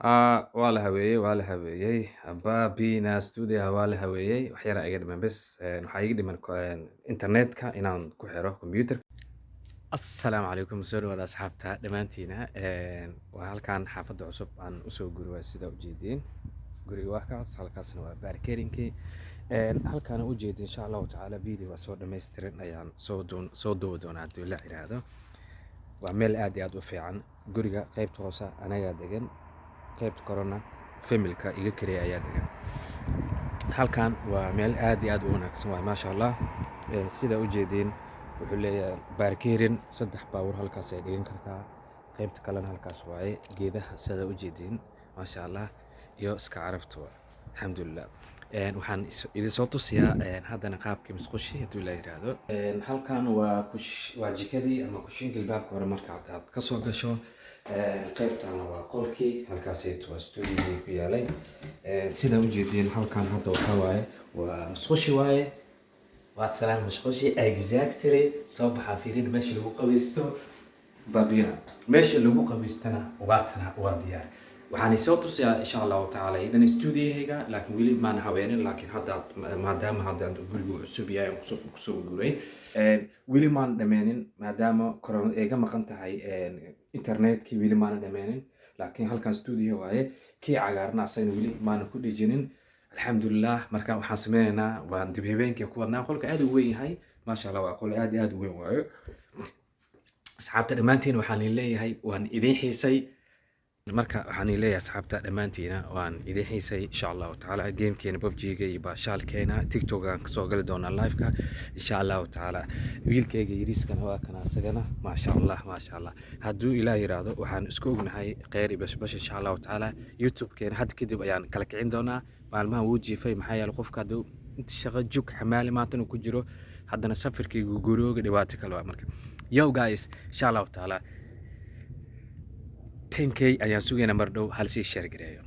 Haa, waa la habeeyey, waa la habeeyey. Babina studio waa la habeeyey. Wax yar iga dhiman bes. Waxaa iga dhiman internetka inaan ku xiro computer. Assalaamu calaykum, soo dhawaada asxaabta dhammaantiina. Waa halkan xaafadda cusub aan usoo guri, waa sida ujeediin. Guriga waa kaas, halkaasna waa parkingkii. Halkaan ujeedin, insha Allahu tacaala video waa soo dhammaystiran ayaan soo duubi doonaa haddii la yiraahdo. Waa meel aad iyo aad u fiican. Guriga qaybta hoose anagaa degan, qaybta korona familka iga kareeya ayaa degan. Halkan waa meel aad iyo aad u wanaagsan waay, maasha Allah. Sida ujeediin, wuxuu leeyahay parking, saddex baabuur halkaas ay dhigan kartaa. Qaybta kalena halkaas waaye. Geedaha sida ujeediin, maasha Allah, iyo iska carabta waay. Alxamdulilah. Waxaan idin soo tusiyaa haddana qaabkii musqushi haddii la yiraahdo. Halkan waa waa jikadii ama kushiinka, albaabka hore marka aad ka soo gasho. Qaybtana waa qolkii, halkaasayto waa studio ku yaalay. Sida ujeediin, halkan hadda waxaa waaye waa musqushi waaye. Waad salaam musqushi exactly. Soo baxaa, fiirin meesha lagu qabaysto. Babina meesha lagu qabaystana waatana, waa diyaar. Waxaan soo tusiyaa insha Allahu tacaala idan studiohayga, laakiin weli maan haweenin. Laakiin hadda maadaama hadda gurigu cusub yahay, aan kusoo guuray, weli maan dhameenin, maadaama koron iga maqan tahay internetkii, weli maana dhameenin. Laakiin halkan studio waaye, kii cagaarna asagana weli maana ku dhejinin, alxamdulilah. Marka waxaan sameynaynaa, waan dib habeenkii ku wadnaa. Qolka aad u weyn yahay, maasha Allah, waa qol aad iyo aad u weyn waayo. Asxaabta dhammaantiin waxaan idin leeyahay waan idin xiisay. Marka waxaan idin leeyahay, asxaabta dhammaantiina, waan idin xiisay. Insha Allahu tacaala gamekeena PUBG-ga iyo baashaalkeena TikTok aan kasoo gali doonaa live-ka insha Allahu tacaala. Wiilkayga yariiskana waa kana isagana, maasha Allah, maasha Allah. Hadduu Ilaah yiraahdo, waxaan isku ognahay kheyr iyo bashbash insha Allahu tacaala. YouTube-keena hadda kadib ayaan kala kicin doonaa. Maalmahan wuu jiifay, maxaa yeelay qofka hadduu inta shaqo jug xamaali maantana ku jiro, haddana safarkii gurooga dhibaato kale waa. Marka yo guys, insha Allahu tacaala 10K ayaan sugaynaa mar dhow. Hal sii share gareeyo.